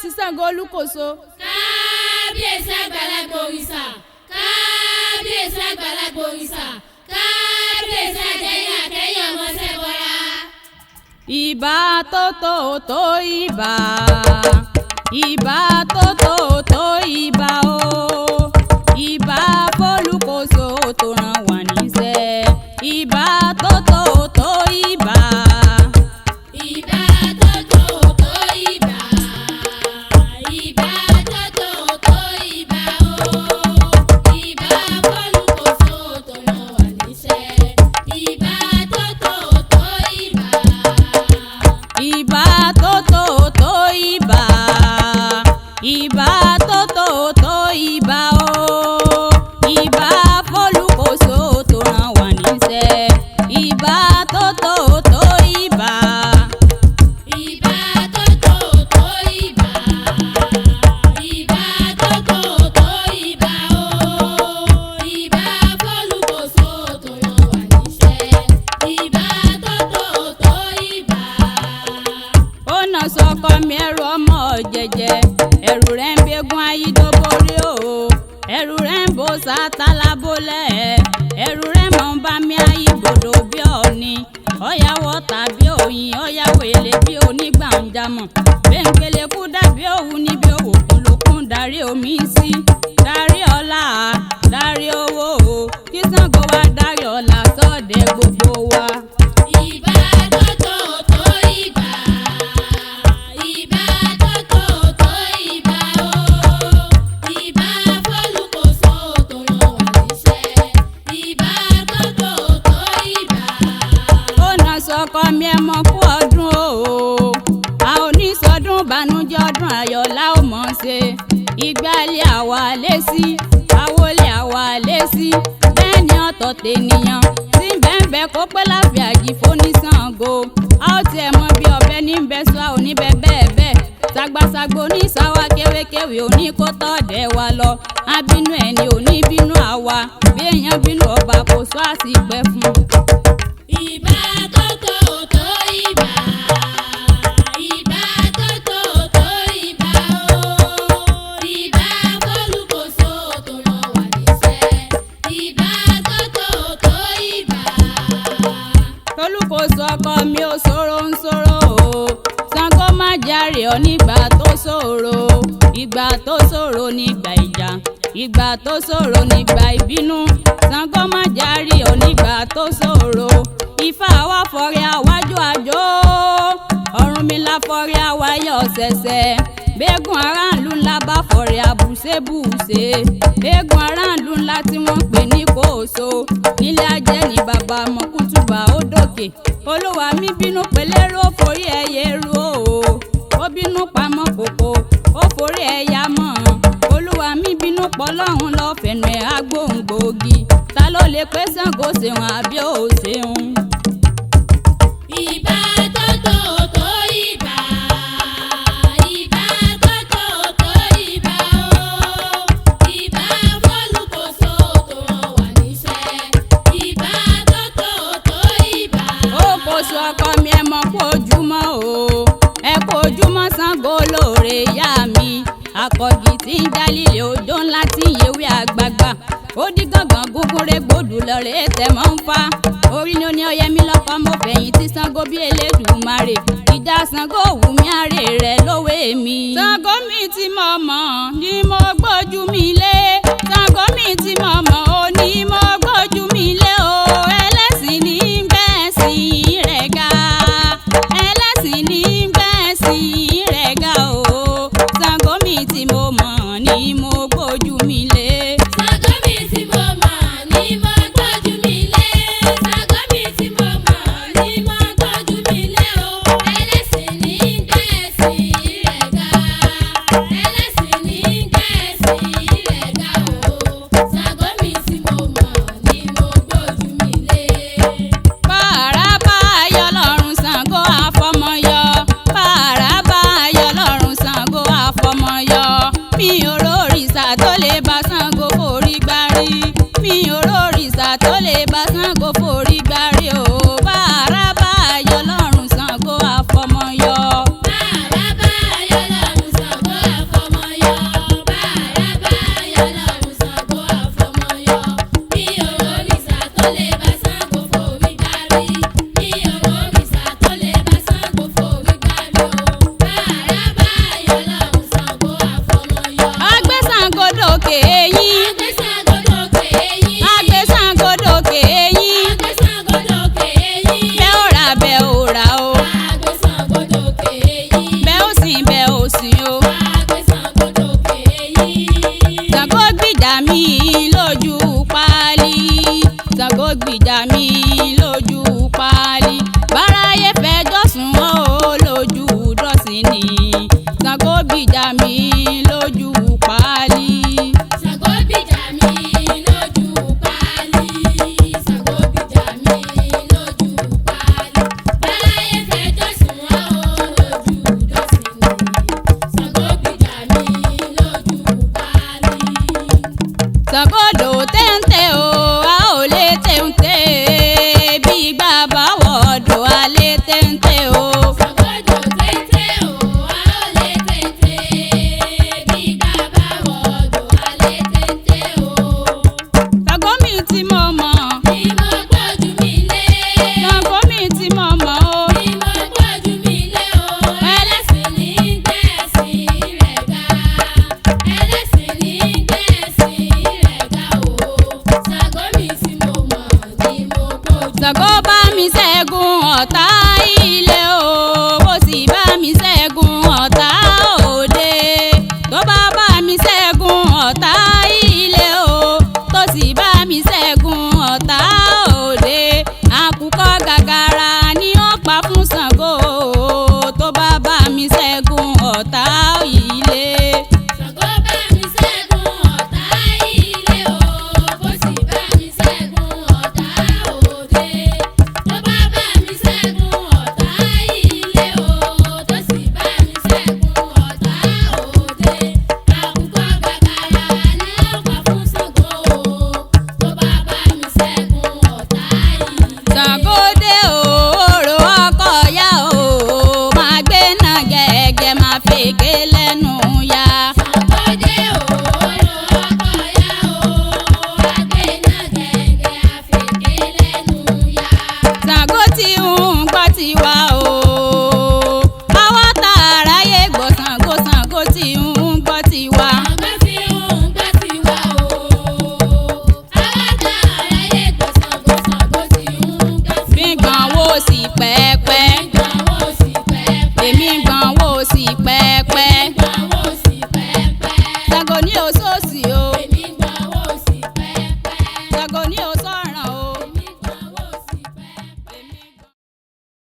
Kábíyèsí Ṣàngó Olúkòso. Kábíyèsí àgbàlagbà òrìṣà, kábíyèsí àgbàlagbà òrìṣà, kábíyèsí àjẹyìn àkẹyìn ọmọ sẹ́bọra. Ìbà tó tó tó ìbà, ìbà tó tó tó ìbà o, ìbà f'Olúkòso tó rán wa níṣẹ́, ìbà tó tó tó ìbà. Ìbà tó tó tó ìbà, ìbà tó tó tó ìbà o, ìbà f'Olúkòso tó rán wa níṣẹ́, ìbà tó tó tó ìbà. Ìbà tó tó tó ìbà, ìbà tó tó tó ìbà o, ìbà f'Olúkòso tó rán wa níṣẹ́, ìbà tó tó tó ìbà. Ìbà tó tó tó ìbà, ìbà tó tó tó ìbà o, ìbà f'Olúkòso tó rán wa níṣẹ́, ìbà tó tó tó ìbà. Ó nà sọkọ mi ẹrù ọmọ jẹjẹ, ẹrù rẹ̀ ń bẹ́gun ayídóborí o, ẹrù rẹ̀ ń bo sátálá bólẹ̀, ẹrù rẹ̀ mọ̀ ń bá mi ayíbodò bí ọ̀ọ́ni, ọ̀yàwó tàbí òyìn, ọ̀yàwó èlé bí onígbàǹjàmọ̀, bẹ́ńkẹ́lẹ́ kú dàbí òwú níbi òwò kúlókùn darí omi sí, darí ọlá, darí owó o, kí Ṣàngó wá darí ọlá sọ́ọ̀dẹ̀ gbogbo wa. Ìbà tó tó tó ìbà, ìbà tó tó tó ìbà o, ìbà f'Olúkòso tó rán wa níṣẹ́, ìbà tó tó tó ìbà. Ó nà sọkọ mi ẹ mọ kú ọdún o, a ò ní sọdún bànújẹ́, ọdún ayọ̀ la ó mọ̀ ṣe. Ìgbàlẹ̀ àwa lé sí, àwọlé àwa lé sí, bẹ́ẹ̀ ni ọ̀tọ̀ tènìyàn tí ń bẹ́ẹ̀ kó pẹ́ láfíà jì fóní Ṣàngó. A ó tiẹ̀ mọ bí ọbẹ̀ ní bẹ́ sọ, a ò ní bẹ́ bẹ́ẹ̀ bẹ́ẹ̀. Sagbasagbó ní sáwá, kéwékéwé òní kó tọ́ọ̀dẹ̀ wa lọ, abínú ẹni ò ní bínú àwa, bí èèyàn bínú ọba kò sọ àsìpẹ́ fún un. Ìbà tó tó tó ìbà, ìbà tó tó tó ìbà o, ìbà f'Olúkòso tó rán wa níṣẹ́, ìbà tó tó tó ìbà. Tolúkòso ọkọ mi ò sọ̀rọ̀ ń sọ̀rọ̀ o, Ṣàngó má jàre ọ nígbà tó ṣòro, ìgbà tó ṣòro nígbà ìjà, ìgbà tó ṣòro nígbà ìbínú, Ṣàngó má jàre ọ nígbà tó ṣòro. Ifá wa fọrẹ àwájú àjò, Ọ̀rúnmìlà fọrẹ àwáyọ̀ ṣẹ̀ṣẹ̀, bẹ́ẹ̀gùn aráàlú ńlá bá fọrẹ àbùṣebùṣe, bẹ́ẹ̀gùn aráàlú ńlá tí wọ́n pè ní kóòso nílé ajé ní bàbá mọ̀kútùbà ó dòkè. Olúwa mi bínú pẹ̀lẹ́rú, ó forí ẹyẹ ru o, ó bínú pamọ́ kòkó, ó forí ẹyà mọ́. Olúwa mi bínú pọ́lọ́hún lọ́fẹ̀ẹ́nu ẹ̀ agbóhùngbòógì, ta ló lè pé Ṣàngó ṣeun àbí ò ṣeun. Ìbà tó tó tó ìbà, ìbà tó tó tó ìbà o, ìbà f'Olúkòso tó rán wa níṣẹ́, ìbà tó tó tó ìbà. Ó kò sọ ọkọ mi ẹ mọ kú ojúmọ́ o, ẹ kú ojúmọ́ Ṣàngó lóore ìyá mi, akọ̀gì tí ń jalílẹ̀ òjò ńlá tí ń yewé àgbààgbà, ó dí gángan gúngúnrẹ́ gbòdù lọ́rẹ́ tẹ̀ mọ́ ń fa orí ni ó ní ọyẹ mi lọ́kọ́, mo fẹ̀yìn tí Ṣàngó bí Elédùmarè, ìjà Ṣàngó wù mí àárè rẹ̀ lówé mi. Ṣàngó mi tí mo mọ̀ ni mo gbójú mi lé, Ṣàngó mi tí mo mọ̀ ò ní mo gbójú mi lé o, ẹlẹ́sìn ní gbẹ̀sìn rẹ̀ ga, ẹlẹ́sìn ní gbẹ̀sìn rẹ̀ ga o, Ṣàngó mi tí mo mọ̀ ni mo gbójú mi lé. Ṣàngó mi tí mo mọ̀ ni mo gbójú mi lé. Ṣàngó mi tí mo mọ̀ ni mo gbójú mi lé o. Ẹlẹ́sìn ní gbẹ̀sìn rẹ̀ ga. Ẹlẹ́sìn ní gbẹ̀sìn rẹ̀ ga o. Ṣàngó mi tí mo mọ̀ ni mo gbójú mi lé. Bàrà bá yọ lọ́rùn Ṣàngó àfọmọyọ, bàrà bá yọ lọ́rùn Ṣàngó àfọmọyọ, mi ò rórìṣà tó lè bá Ṣàngó forí gbárí, mi ò rórìṣà tó lè bá Ṣàngó forí gbárí o, bàrà bá yọ lọ́rùn Ṣàngó àfọmọyọ. Bàrà bá yọ lọ́rùn Ṣàngó. gbìjà mi lójú páálí. Ṣàngó gbìjà mi lójú páálí. Ṣàngó gbìjà mi lójú páálí. Báláyé fẹjọ́ sùn wá o lójú dọ́sìn ni. Ṣàngó gbìjà mi lójú páálí. Ṣàngódò téńté o, a ò lè téńté. Bí ìgbà bá wọ̀ọ́dọ̀ a lè téńté o. Ṣàngódò téńté o, a ò lè téńté. Bí bàbá wọ̀ọ́dọ̀ a lè téńté o. Ṣàngó mi tí mo mọ̀, Ni mo gbójú mi lé. Ṣàngó mi tí mo mọ̀ o. Ni mo gbójú mi lé o. Ẹlẹ́sìn ní gbẹ̀sìn rẹ̀ ga. Ẹlẹ́sìn ní gbẹ̀sìn rẹ̀ ga o. Ṣàngó mi tí mo mọ̀ ni mo gbójú. Ṣàngó bá mi ṣẹ́gun ọ̀tá ilé o, ó sì bá mi ṣẹ́gun ọ̀tá òde. Tó bá bá mi ṣẹ́gun ọ̀tá ilé o, tó sì bá mi ṣẹ́gun ọ̀tá òde. Àkùkọ gàgàrà ni ó pa fún Ṣàngó o, tó bá bá mi ṣẹ́gun ọ̀tá ilé. Ṣàngó bá mi ṣẹ́gun ọ̀tá ilé o, kó sì bá mi ṣẹ́gun ọ̀tá òde. Tó bá bá mi ṣẹ́gun ọ̀tá ilé o, tó sì bá mi ṣẹ́gun ọ̀tá òde. Àkùkọ gàgàrà ni ó pa fún Ṣàngó o, tó bá bá mi ṣẹ́gun ọ̀tá ilé. Ṣàngó dé o, orò ọkọ ya o, máa gbé náà gẹ́gẹ́ máa fèké lẹ́nu ya. Ṣàngó dé o, orò ọkọ ya o, àgbẹ̀ náà gẹ́gẹ́ àfèké lẹ́nu ya. Ṣàngó tí ń gbọ́ tiwa o.